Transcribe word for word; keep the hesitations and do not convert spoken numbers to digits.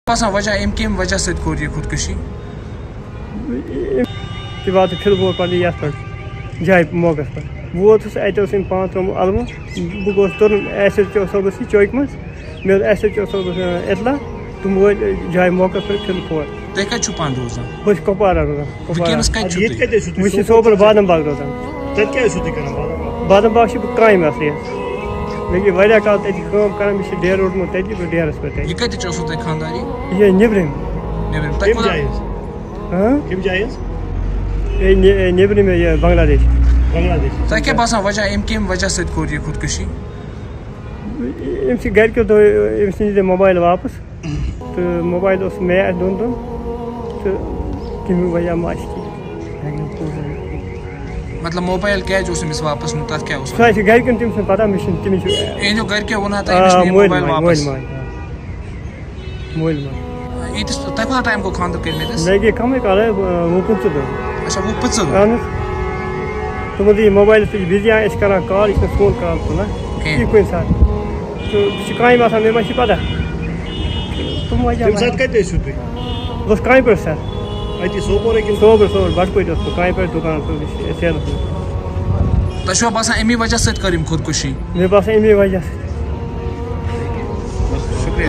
باسان وجہ، أمۍ کَمہِ وجہ سۭتۍ کوٚر یہِ خودکشی؟ تہِ واتہٕ فِلحال پَننہِ یَتھ پٮ۪ٹھ، جایہِ موقعس پٮ۪ٹھ۔ بہٕ ووتُس، اَتہِ اوس أمۍ پانہٕ ترٛوومُت اَلمہٕ۔ بہٕ گوس تُرُن ایس ایچ او صٲبَس نِش چوکہِ منٛز۔ مےٚ اوس ایس ایچ او صٲبَس، آ، اطلاع۔ تِم وٲتۍ جایہِ موقعس پٮ۪ٹھ فِلحال۔ تُہۍ کَتہِ چھِو پانہٕ روزان؟ بہٕ چھُس کۄپوارہ روزان، کۄپوارہ۔ وٕنکیٚنَس کَتہِ چھُو ییٚتہِ تُہۍ؟ کَتہِ ٲسِو تُہۍ؟ بہٕ چھُس سوپور بادام باغ روزان۔ تَتہِ کیٛاہ ٲسِو تُہۍ کران بادام باغ؟ بادام باغ چھُس بہٕ کامہِ اَصلی حظ۔ مےٚ گٔے واریاہ کال تَتہِ کٲم کران، مےٚ چھُ ڈیرٕ روٚٹمُت تَتہِ، بہٕ ڈیرَس پٮ۪ٹھ تَتہِ۔ یہِ کَتِچ ٲسوٕ تۄہہِ خانٛداری؟ یہِ نیٚبرِم۔ نیٚبرِم۔ تۄہہِ کَمہِ کوٗتاہ جایہِ حظ؟ ہاں؟ کَمہِ جایہِ حظ؟ اے، نہِ-، اے، نیٚبرِم، یہِ بنگلہ دیش۔ بنگلہ دیش۔ تۄہہِ کیٛاہ باسان وجہ، أمۍ کَمہِ وجہ سۭتۍ کوٚر یہِ خودکشی؟ أمۍ سٕنٛدِ گرِکیو دوٚپ، أمۍ سٕنٛدِ دِژ موبایل واپس۔ تہٕ موبایل اوس مےٚ اَتھِ دۄن دۄن۔ تہٕ تَمیُک وجہ ما آسہِ کینٛہہ؟ مطلب، موبایل کیٛازِ اوس أمِس واپس نیُن؟ تَتھ کیٛاہ اوس سُہ وجہ؟ آسہِ گرِکٮ۪ن، تٔمِس چھُنہٕ پَتہ، مےٚ چھُنہٕ، تٔمِس چھُ، تِہِنٛدیو گرِکیو ووٚن ہا تۄہہِ، آ، أمِس نِیِو مٲلۍ موبایل ماجہِ، واپس۔ مٲلۍ ماجہِ، آ۔ مٲلۍ ماجہِ۔ ییٖتِس، تۄہہِ کوٗتاہ ٹایم گوٚو خانٛدر کٔرمٕتۍ حظ؟ مےٚ گٔے کَمٕے کال، اے، وُہ پٕنٛژٕہ دۄہ۔ اچھا، وُہ پٕنٛژٕہ دۄہ؟ اہن حظ۔ تِمَن دِیہِ موبایلَس تہِ چھِ بِزی، آ، أسۍ چھِ کَران کال، یہِ چھِنہٕ سون کال تُلان کینٛہہ۔ کِہیٖنۍ کُنہِ ساتہٕ۔ تہٕ بہٕ چھُس کامہِ آسان، مےٚ ما چھِ پَتہ۔ تِم وجہ تَمہِ ما ساتہٕ کَتہِ ٲسِو تُہۍ؟ بہٕ اوسُس کامہِ پٮ۪ٹھ سَر۔ اَتی سوپورے کِنہٕ؟ سوپور، سوپور، بَٹہٕ پوٗرۍ اوسُس بہٕ کامہِ پٮ۪ٹھ دُکانَس پٮ۪ٹھ، بہٕ چھُس سیلَس منٛز۔ تۄہہِ چھُوا باسان اَمی وجہ سۭتۍ کٔر أمۍ خودکُشی؟ مےٚ باسان اَمی وجہ سۭتۍ۔ شُکریہ۔